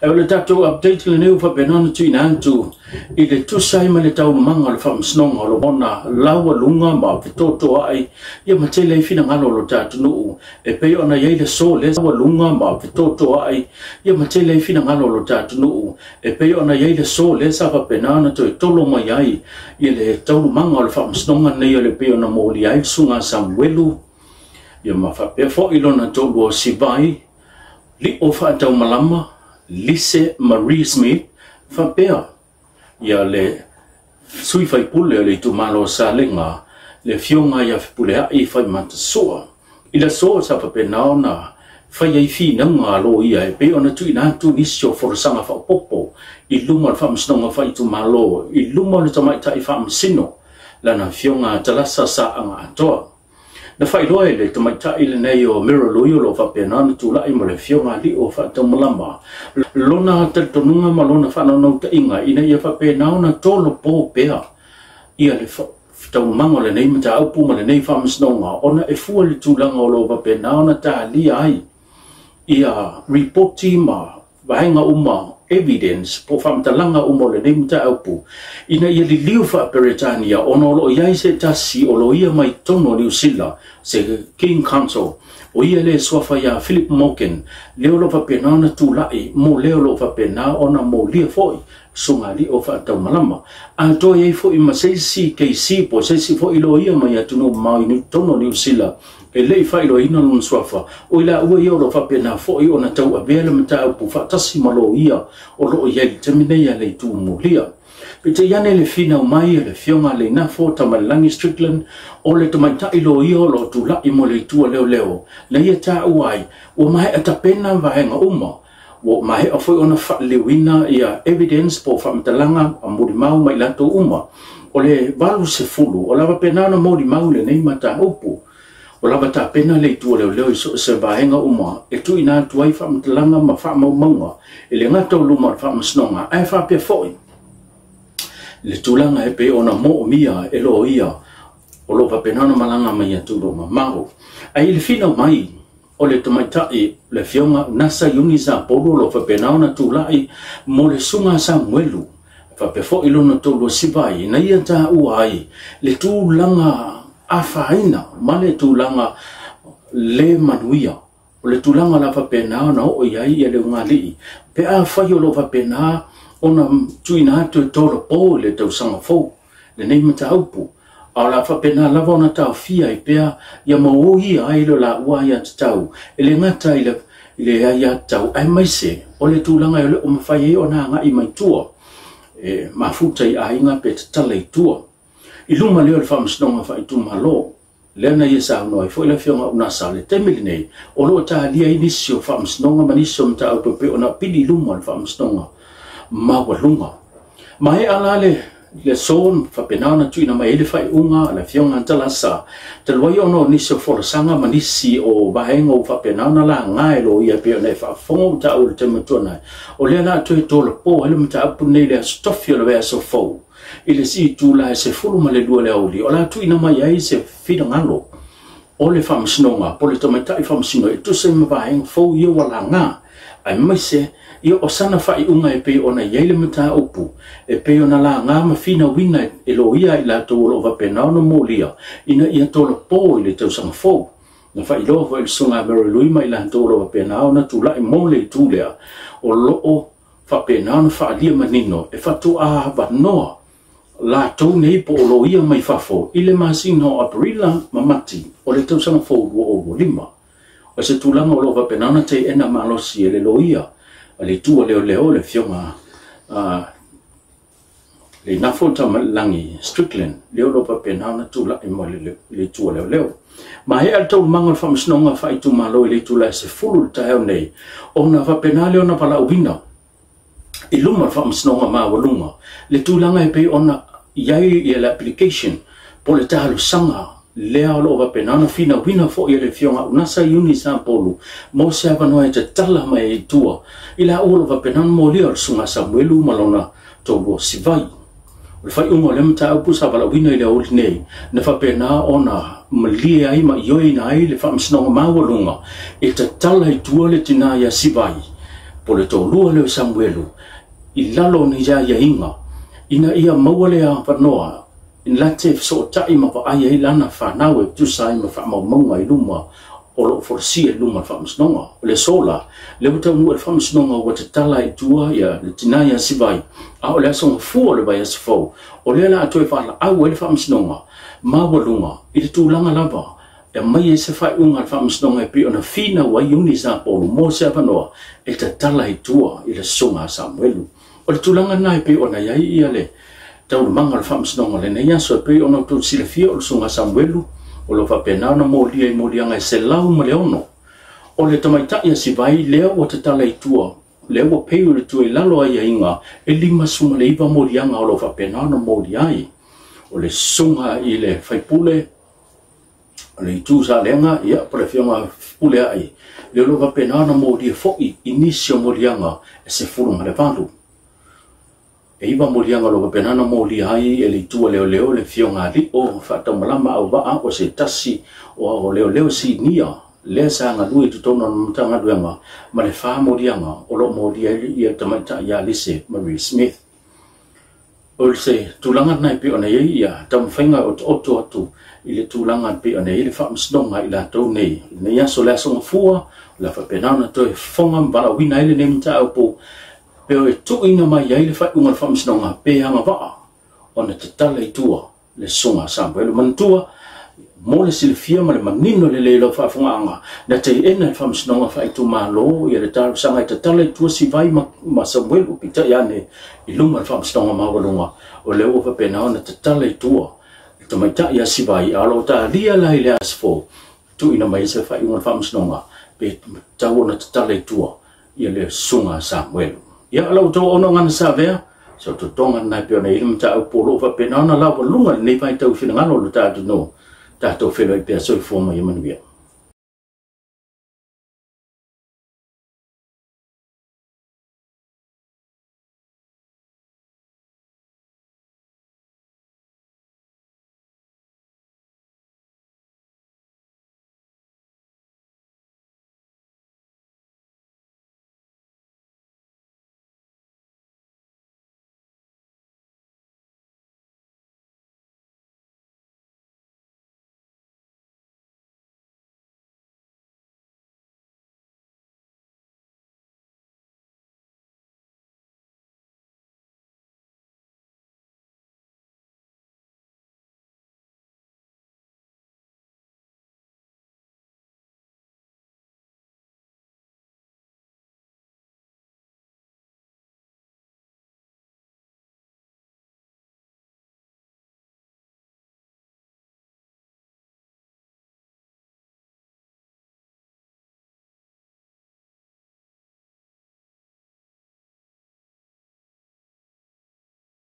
E o le tatou update lenei ua faapena ona tuuina atu i le tusa ai ma le taualumaga o le faamasinoga o lo ona laualuga ma fetotoai ia ma tele ai finagalo o lo tatou atunuu e pei ona i ai le aso lea laualuga ma fetotoai ia ma tele ai finagalo o lo tatou atunuu e pei ona i ai le aso lea sa faapena ona toe tolo mai ai i le taualumaga o le faamasinoga lenei o le pei ona molia ai le susuga a Samuelu ia ma faapea foi lona toalua o Sivai Lio Faataumalama, Lise Marie Smith, faapea ia le sui faipule o le itumalo o Salega, le afioga ia Fepuleai Faimatasoa. I le aso sa faapena ona fai ai finauga a loia e pei ona tuuina atu nisi o folasaga faaopoopo i luma o le Faamasinoga Faaitumalo i luma o le tamaitai faamasino lana afioga Talasa Saaga Atoa. Na faailoa e le tamaitai lenei o Mira Lui o lo o faapena ona tulai mo le afioga a Lio Faataumalama lona talitonuga ma lona faanaunautaiga ina ia faapena ona tolopo pea ia le taualumaga o lenei mataupu ma lenei faamasinoga ona e fua le tulaga o lo o faapena ona talia ai ia ripoti ma vaega uma evidence po o faamatalaga uma o lenei mataupu ina ia liliu faa-Peretania ona o lo o i ai se tasi o loia mai totonu o Niu Sila, se King Counsel, o ia le suafa ia Philip Morgan, lea o lo o faapena ona tulai mo lea o lo o faapena ona molia foi susuga alii o Faataumalama. Atoa i ai foi ma se isi KC po o se isi foi loia mai atunuu mamao i totonu o Niu Sila e le i faailoaina lona suafa, o i laua ia o lo o faapena foi ona tauavea le mataupu faatasi ma loia o lo o i ai i le taimi nei a le itu molia. Peitai ane le finau mai a le afioga a Leinafo Tamailalagi Strickland o le tamaitai loia o lo o tulai mo le itu a leoleo, na ia taua ai ua maea tapena vaega uma, ua maea foi ona faaliliuina ia evidence po o faamatalaga a molimau ma i latou uma. O le 80 o le a faapena ona molimau lenei mataupu. Ua lava tapena le itu a leoleo i so o se vaega uma e tuuina atu ai faamatalaga ma faamaumauga e le gata o luma o le faamasinoga ae faapea foi le tulaga e pei ona moomia e loia o lo o faapena ona malaga mai atunuu mamao. Ae i le finau mai o le tamaitai le afioga Nasa Iuni Sapolu o lo o faapena ona tulai mo le susuga a Samuelu faapea foi lona toalua Sivai na ia taua ai le tulaga afaina ma le tulaga le manuia o le tulaga la faapena ona oo i ai ia le ugalii pe afai o lo o faapena ona tuuina atu e tolopo i le tausaga fou lenei mataupu a o le a faapena lava ona taofia ai pea ia mauoia ai le laua aiatatau e le gata i le aiatatau aemaise o le tulaga e le o mafai ai ona agai mai tua e mafuta i aiga pe tatala i tua. I luma lea o le faamasinoga faaitumalo, lea na ia saunoa ai foi le afioga Unasa le taimi lenei o lo o talia ai nisi o faamasinoga ma nisi o mataupu e pei ona pili i luma o le faamasinoga maualuga. Maea la le aso faapena ona tuuina mai ai le faaiuga a le afioga Talasa, talu ai ona o nisi o folasaga ma nisi o vaega ua faapena ona laga e loia e pei ona e faafofoga ua taua i le taimi ua tuanai, o lea o le a toe tolopo ai le mataupu lenei i le aso tofi o le vaiaso fou i le itula e 12 le aoauli, o le a tuuina mai ai se finagalo o le faamasinoga po o le tamaitai faamasino e tusa ai ma vaega fou ia ua laga, aemaise ia o sana faaiuga e pei ona i ai le mataupu e pei ona laga ma finauina e loia i latou o lo o faapena ona molia ina ia tolopo i le tausaga fou. Na faailoa foi e le susuga a Mary Lui ma i latou o lo o faapena ona tulai mo le itu lea o lo o faapena ona faaalia manino e faatoa avanoa latou nei po o loia mai fafo i le masina o Aperila ma Mati o le tausaga fou 2025. O se tulaga o lo o faapena ona teena malosi e le loia a le itu a leoleo le afioga Leinafo Tamailalagi Strickland lea o lo o faapena ona tulai mo le itu a leoleo. Maea le taualumaga o le faamasinoga faaitumalo i le itula e 10 le taeao nei ona faapena lea ona valaauina i luma o le faamasinoga maualuga le tulaga e pei ona i ai le application po o le talosaga lea o lo o faapena ona finauina foi e le afioga Unasa Iuni Sapolu mo se avanoa e tatala mai ai i tua i laua o lo o faapena ona molia o le susuga a Samuelu ma lona toalua Sivai. O le faaiuga o lea mataupu sa valaauina i le aoauli nei na faapena ona malie ai ma ioeina ai le faamasinoga maualuga e tatala i tua le tina ia Sivai Po le toalua lea o Samuelu i lalo o ni aiaiga ina ia maua le avanoa la te fesootai ma vaai ai lana fanau e tusa ai ma faamaumauga i luma o loo folasia i luma o le faamasinoga. O le aso la, lea ua taunuu i le faamasinoga ua tatala i tua ia le tina ia Sivai, a o le aso gafua o le vaiaso fou, o lea la a toe valaau ai le faamasinoga maualuga i le tulaga lava e aumai ai se faaiuga a le faamasinoga e pei ona finau ai Iuni Sapolu mo se avanoa e tatala i tua i le susuga a Samuelu. O le tulaga lena e pei ona i ai ia le taualumaga o le faamasinoga o lenei aso. E pei ona outou silafia o le susuga a Samuelu o lo o faapena ona molia i moliaga e 106. O le tamaitai a Sivai lea ua tatala i tua, lea ua peu i le tua i lalo o aiaiga e 59 moliaga o lo o faapena ona molia ai. O le susuga i le faipule o le itu Salega, ia, po o le afioga Fepuleai, lea o lo o faapena ona molia foi i nisi o moliaga e 18. E 9 moliaga o lo o faapena ona molia ai e le itu a leoleo le afioga a Lio Faataumalama Auvaa, o se tasi o leoleo sinia lea sa galue i totonu o le Matagaluega, ma le 4 moliaga o lo o molia ai ia tamaitai ia Alise Marie Smith. O se tulaga lena e pei ona i ai ia taumafaiga e otooto atu i le tulaga e pei ona i ai le faamasinoga i latou nei. Lenei aso, le aso gafua, o le a faapena ona toe fofoga ma valaauina ai lenei mataupu pe o e tuuina mai ai le faaiuga o le faamasinoga pe agavaa ona tatala i tua le susuga a Samuelu. Manatua, mo le silafia ma le manino lelei o lau faafofogaaga, na teena e le faamasinoga faaitumalo ia le talosaga e tatala i tua Sivai ma Samuelu, peitai ane i luma o le faamasinoga maualuga, o lea ua faapena ona tatala i tua le tamaitai a Sivai, a o lo o talia la i le aso fou, tuuina mai ai se faaiuga o le faamasinoga pe tatau ona tatala i tua ia le susuga a Samuelu. Ia, o la outou auaunaga na savea, se ototoga lena e pei ona i ai le mataupu o lo o faapena ona laualuga i lenei vaitau i finagalo o lo tatou atunuu. Tatou feiloai pea, soifua ma ia manuia.